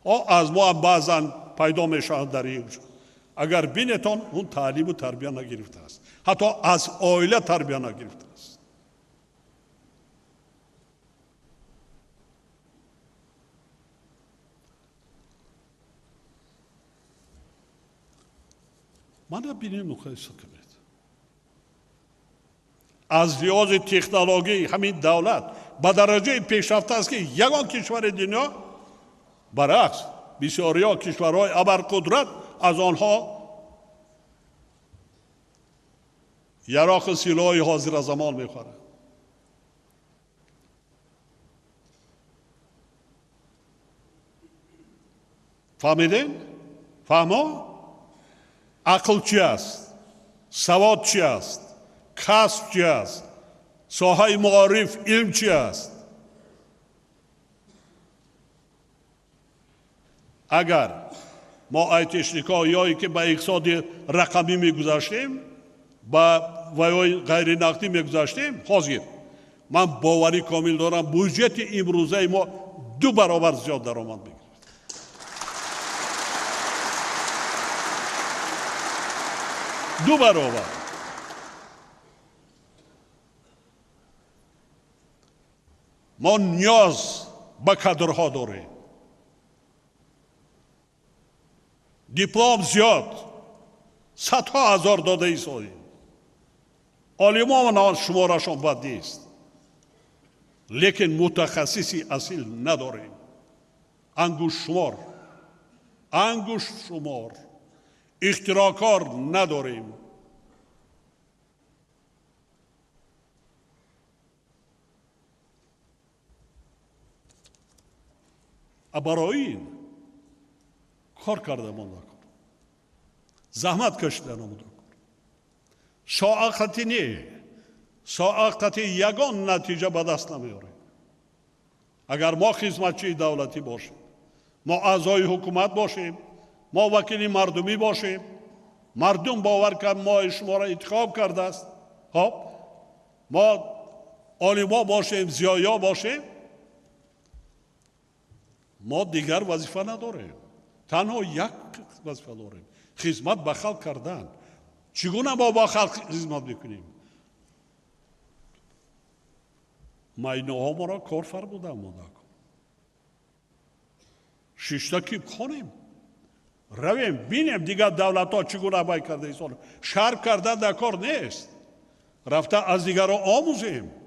Аз мо ҳам баъзан пайдо мешаванд дар ин. Агар бинетон, он таълиму тарбия нагирифтааст, ҳатто аз оила тарбия нагирифтааст. Мана бинем, муқоиса кунед. Аз лиҳози технология ҳамин давлат ба дараҷаи пешрафта аст, ки ягон кишвари дунё, баръакс, бисёриҳо кишварҳои абарқудрат аз онҳо яроқу силоҳи ҳозиразамон мехӯранд. Фаҳмидем? Фаҳмо? Ақл чи аст? Савод чи аст? Касб чи аст? Соҳаи маориф, илм чи аст? Агар мо айтишникҳо ё ки ба иқтисоди рақамӣ мегузаштем, ба ваёи ғайринақдӣ мегузаштем, ҳозир ман боварӣ комил дорам, буҷети имрӯзаи мо 2 баробар зиёд даромад мегирифт. 2 баробар. Мо ниёз ба кадрҳо дорем. Диплом зиёд, садҳо ҳазор дода истодем. Олимон шуморашон бад нест, лекин мутахассиси асил надорем. Ангуштшумор, ангуштшумор, ихтироъкор надорем. Барои ин кор карда монда кор, заҳмат кашида намуда кор. Соақати не, соақати ягон натиҷа ба даст намеорем. Агар мо хизматчии давлатӣ бошем, мо аъзои ҳукумат бошем, мо вакили мардумӣ бошем, мардум бовар кард, мо шуморо интихоб кардааст. Хоб, мо олимо бошем, зиёё бошем, мо дигар вазифа надорем. Танҳо як вазифа дорем: хизмат ба халқ кардан. Чӣ гуна мо ба халқ хизмат мекунем? Майноҳо моро кор фармуданд, модако. Шишта ки хонем, равем, бинем дигар давлатҳо чӣ гуна бай карда истода. Шарм кардан дар кор нест. Рафта аз дигарон омӯзем.